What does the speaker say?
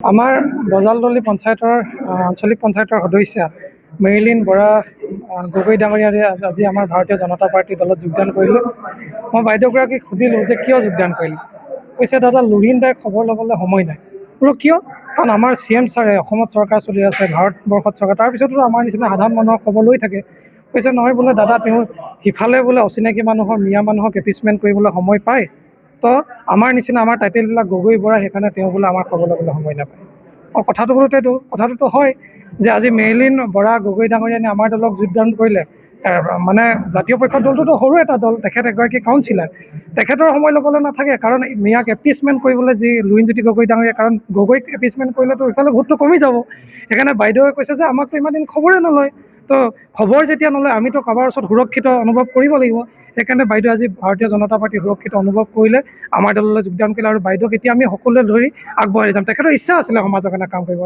আমাৰ বজালতলী পঞ্চায়তৰ আঞ্চলিক পঞ্চায়তৰ সদস্যা মেৰিলিন বৰা গগৈ ডাঙৰীয়াৰে আজি আমাৰ ভাৰতীয় জনতা পাৰ্টী দলত যোগদান কৰিলে। মই বাইদেউগৰাকীক সুধিলোঁ যে কিয় যোগদান কৰিলে? কৈছে, দাদা, লুৰিণ দাই খবৰ ল'বলৈ সময় নাই। বোলো কিয়? কাৰণ আমাৰ চি এম ছাৰে, অসমত চৰকাৰ চলি আছে, ভাৰতবৰ্ষত চৰকাৰ, তাৰপিছতো আমাৰ নিচিনা সাধাৰণ মানুহৰ খবৰ লৈ থাকে। কৈছে, নহয় বোলে দাদা, তেওঁ সিফালে বোলে অচিনাকি মানুহৰ, মিয়া মানুহক এপিচমেণ্ট কৰিবলৈ সময় পায়, তো আমাৰ নিচিনা, আমাৰ টাইটেলবিলাক গগৈ বৰা, সেইকাৰণে তেওঁ বোলে আমাৰ খবৰ ল'বলৈ সময় নাপায়। অঁ, কথাটো বোলো এইটো কথাটোতো হয় যে আজি মেৰিলিন বৰা গগৈ ডাঙৰীয়ানে আমাৰ দলক যোগদান কৰিলে, মানে জাতীয় পৰিষদ দলটোতো সৰু এটা দল, তেখেত এগৰাকী কাউন্সিলাৰ, তেখেতৰ সময় ল'বলৈ নাথাকে, কাৰণ মিয়াক এপিচমেণ্ট কৰিবলৈ যি লুৰিণজ্যোতি গগৈ ডাঙৰীয়া, কাৰণ গগৈক এপিচমেণ্ট কৰিলেতো ইফালে ভোটটো কমি যাব। সেইকাৰণে বাইদেৱে কৈছে যে আমাকতো ইমান দিন খবৰে নলয়, তো খবৰ যেতিয়া নলয়, আমিতো কাৰোবাৰ ওচৰত সুৰক্ষিত অনুভৱ কৰিব লাগিব। সেইকাৰণে বাইদেউ আজি ভাৰতীয় জনতা পাৰ্টী সুৰক্ষিত অনুভৱ কৰিলে, আমাৰ দললৈ যোগদান কৰিলে আৰু বাইদেউক এতিয়া আমি সকলোৱে ধৰি আগবঢ়াই যাম। তেখেতৰ ইচ্ছা আছিলে সমাজৰ কাৰণে কাম কৰিব।